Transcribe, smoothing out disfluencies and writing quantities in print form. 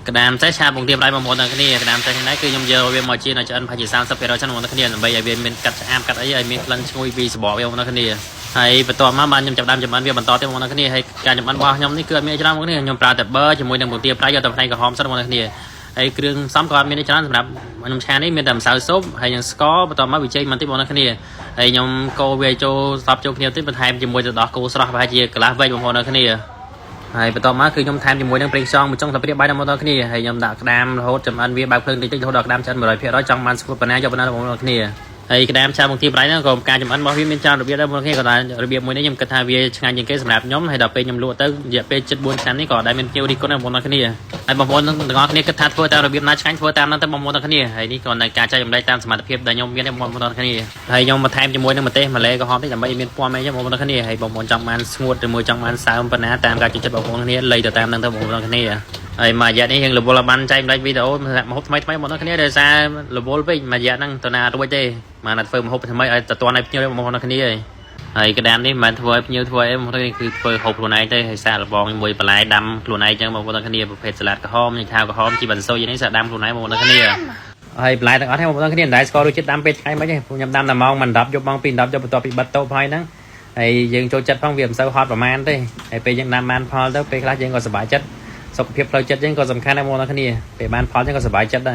ក្តាមសេះឆាពងទាប្រៃបងប្អូនទាំងគ្នាក្តាមសេះនេះគឺខ្ញុំយកវាមកជានៅឆ្អិនប្រហែលជា30%ចឹងបងប្អូនទាំងគ្នាដើម្បីឲ្យវាមានកាត់ឆ្អាបកាត់អីឲ្យមានក្លិនឈ្ងុយពីសបកវាបងប្អូនទាំងគ្នាហើយបន្ទាប់មកបានខ្ញុំចាប់ដើមចម្អិនវាបន្តទៀតបងប្អូនទាំងគ្នាហើយការចម្អិនរបស់ខ្ញុំនេះគឺអត់មានច្រើនបងប្អូនគ្នាខ្ញុំប្រើតែប៊ឺជាមួយនឹងពងទាប្រៃយកតែផ្នែកក្រហមសិនបងប្អូនទាំងគ្នាហើយគ្រឿងផ្សំក៏អត់មានច្រើនសម្រាប់ខ្ញុំឆានេះមានតែម្សៅស៊ុបហើយនឹងស្ករបន្ទាប់មកវាចេញបន្តិចបងប្អូនទាំងគ្នាហើយខ្ញុំកូរវាចូលសព្វចូលគ្នាតិចបន្ថែមជាមួយទឹកដោះគោស្រស់ប្រហែលជាកន្លះវែកបងប្អូនទាំងគ្នា ហើយបន្ទាប់មកគឺខ្ញុំថែមជាមួយនឹងប្រេងខ្យងមួយចុងស្លាបព្រាបាយដល់មកដល់គ្នាហើយខ្ញុំដាក់ក្តាមរហូតចំអិនវាបើកភ្លើងតិចតិចរហូតដល់ក្តាមឆ្អិន100%ចង់បានស្គួតប៉ុណ្ណាយកប៉ុណ្ណាបងប្អូនគ្នាហើយក្តាមឆាពងទាប្រៃហ្នឹងក៏ការចំអិនរបស់វាមានច្រើនរបៀបដែរបងប្អូនគ្នាក៏តែរបៀបមួយនេះខ្ញុំគិតថាវាឆ្ងាញ់ជាងគេសម្រាប់ខ្ញុំហើយដល់ពេលខ្ញុំលក់ទៅរយៈពេលជិត4ឆ្នាំនេះក៏ដែលមានភ្ញៀវរិះគន់ដែរបងប្អូនគ្នាហើយបងប្អូនទាំងអស់គ្នាគិតថាធ្វើតាមរបៀបណាឆ្ងាញ់ធ្វើតាមហ្នឹងទៅបងប្អូនទាំងគ្នាហើយនេះក៏នៅការចែករំលែកតាមសមត្ថភាពដែលខ្ញុំមានដែរបងប្អូនទាំងគ្នាហើយខ្ញុំបន្ថែមជាមួយនឹងម្ទេសម៉ាឡេក្រហមនេះដើម្បីឲ្យមានពណ៌មែនចឹងបងប្អូនទាំងគ្នាហើយបងប្អូនចង់បានស្ងួតឬមួយចង់បានសើមប៉ុណ្ណាតាមការចូលចិត្តបងប្អូនគ្នាលៃទៅតាមហ្នឹងទៅបងប្អូនទាំងគ្នាហើយមួយរយៈនេះយើងរវល់បានចែករំលែកវីដេអូម្ហូបថ្មីថ្មីបងប្អូនគ្នាដោយសាររវល់ពេកមួយរយៈហ្នឹងទៅណារួចទេបានតែធ្វើម្ហូបថ្មីឲ្យតតឲ្យភ្ញៀវបងប្អូនគ្នាហើយហើយក្តាមនេះមិនមែនធ្វើឲ្យភ្ញៀវធ្វើអីបងប្អូនគឺធ្វើហូបខ្លួនឯងទេហើយសាកល្បងជាមួយបន្លែដាំខ្លួនឯងចឹងបងប្អូនគ្នាប្រភេទសាឡាត់ក្រហមញ៉ាំក្រហមជីបន្សុយនេះសាដាំខ្លួនឯងបងប្អូនគ្នាហើយបន្លែទាំងអស់នេះបងប្អូនគ្នាមិនដែលស្គាល់រសជាតិដាំពេលថ្ងៃមិនទេខ្ញុំដាំតែម៉ោងមិន10យប់ម៉ោង2 10យប់បន្ទាប់ពីបិទតូបហើយហ្នឹងហើយយើងចូលចិត្តផងវាមិនសូវហត់ប្រហែលទេហើយពេលយើងដាំបានផលទៅពេលខ្លះយើងក៏សប្បាយចិត្តសុខភាពផ្លូវចិត្តយើងក៏សំខាន់ដែរបងប្អូនគ្នាពេលបានផលចឹងក៏សប្បាយចិត្តដែរ។